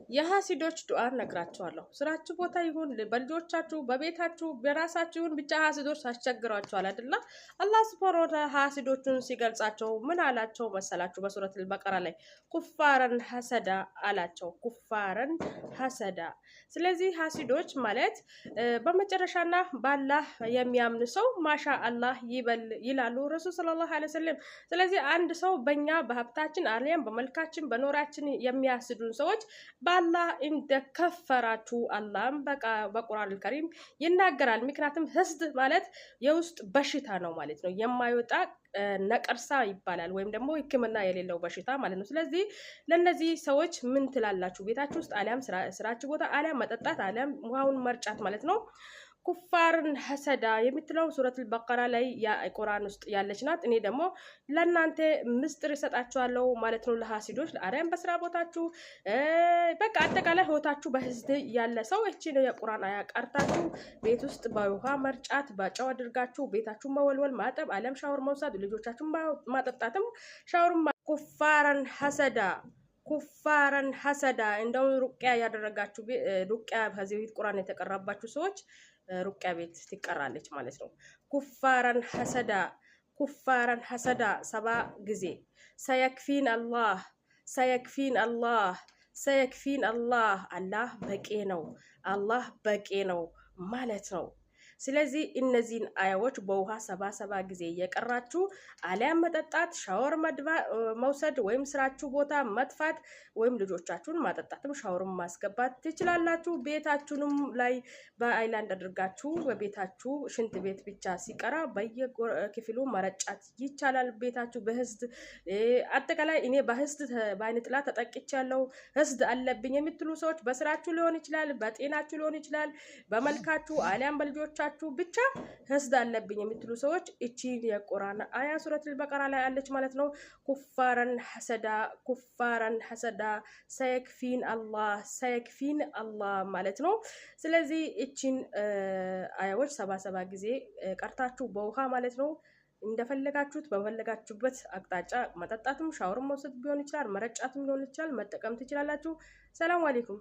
የሀሲዶች ዱዓ ነግራችኋለሁ። ስራችሁ ቦታ ይሁን በልጆቻችሁ፣ በቤታችሁ፣ በራሳችሁ ይሁን ብቻ ሀሲዶች አስቸግሯችኋል አይደለ? አላህ ሱብሃነሁ ወተዓላ ሀሲዶቹን ሲገልጻቸው ምን አላቸው መሰላችሁ? በሱረቱል በቀራ ላይ كفارا حسدا አላቸው። كفارا حسدا። ስለዚህ ሀሲዶች ማለት በመጨረሻና ባላህ የሚያምን ሰው ማሻ አላህ ይበል ይላሉ ረሱል ሰለላሁ ዐለይሂ ወሰለም። ስለዚህ አንድ ሰው በእኛ በሀብታችን አሊያም በመልካችን በኖራችን የሚያስዱን ሰዎች በአላህ እንደከፈራችሁ አላህም በቁርአን ከሪም ይናገራል። ምክንያቱም ህስድ ማለት የውስጥ በሽታ ነው ማለት ነው። የማይወጣ ነቀርሳ ይባላል፣ ወይም ደግሞ ሕክምና የሌለው በሽታ ማለት ነው። ስለዚህ ለእነዚህ ሰዎች ምን ትላላችሁ? ቤታችሁ ውስጥ አሊያም ስራችሁ ቦታ አሊያም መጠጣት አሊያም ውሃውን መርጫት ማለት ነው። كفارا حسدا የምትለው ሱረቱል በቀራ ላይ ቁርአን ውስጥ ያለች ናት። እኔ ደግሞ ለእናንተ ምስጢር እሰጣችኋለሁ ማለት ነው። ለሀሲዶች ለአርያም በስራ ቦታችሁ በቃ አጠቃላይ ህይወታችሁ በህዝብ ያለ ሰው እቺ ነው የቁርአን አያ ቀርታችሁ ቤት ውስጥ በውሃ መርጫት በጨው አድርጋችሁ ቤታችሁን መወልወል፣ ማጠብ፣ አሊያም ሻወር መውሰድ፣ ልጆቻችሁን ማጠጣትም ሻወር كفارا حسدا كفارا حسدا። እንደውም ሩቅያ ያደረጋችሁ ሩቅያ ከዚህ በፊት ቁርአን የተቀራባችሁ ሰዎች ሩቅያ ቤት ትቀራለች ማለት ነው። كفارا حسدا كفارا حسدا 7 ጊዜ سيكفينا الله سيكفينا الله سيكفينا الله አላህ በቂ ነው፣ አላህ በቂ ነው ማለት ነው። ስለዚህ እነዚህን አያዎች በውሃ 7 7 ጊዜ እየቀራችሁ አሊያም መጠጣት፣ ሻወር መውሰድ ወይም ስራችሁ ቦታ መጥፋት ወይም ልጆቻችሁን ማጠጣትም ሻወርም ማስገባት ትችላላችሁ። ቤታችሁንም ላይ በአይላንድ አድርጋችሁ በቤታችሁ ሽንት ቤት ብቻ ሲቀራ በየክፍሉ መረጫት ይቻላል። ቤታችሁ በህዝድ አጠቃላይ እኔ በህዝድ በአይነ ጥላ ተጠቅቻለሁ፣ ህዝድ አለብኝ የምትሉ ሰዎች በስራችሁ ሊሆን ይችላል፣ በጤናችሁ ሊሆን ይችላል፣ በመልካችሁ አሊያም በልጆቻችሁ ብቻ ህስድ አለብኝ የምትሉ ሰዎች እቺን የቁርአን አያ ሱረቱል በቀራ ላይ አለች ማለት ነው። كفارا حسدا كفارا حسدا سيكفينا الله سيكفينا الله ማለት ነው። ስለዚህ እቺን አያዎች 7 7 ጊዜ ቀርታችሁ በውሃ ማለት ነው እንደፈለጋችሁት በፈለጋችሁበት አቅጣጫ መጠጣትም ሻወርም መውሰድ ሊሆን ይችላል፣ መረጫትም ሊሆን ይችላል፣ መጠቀም ትችላላችሁ። ሰላም አለይኩም።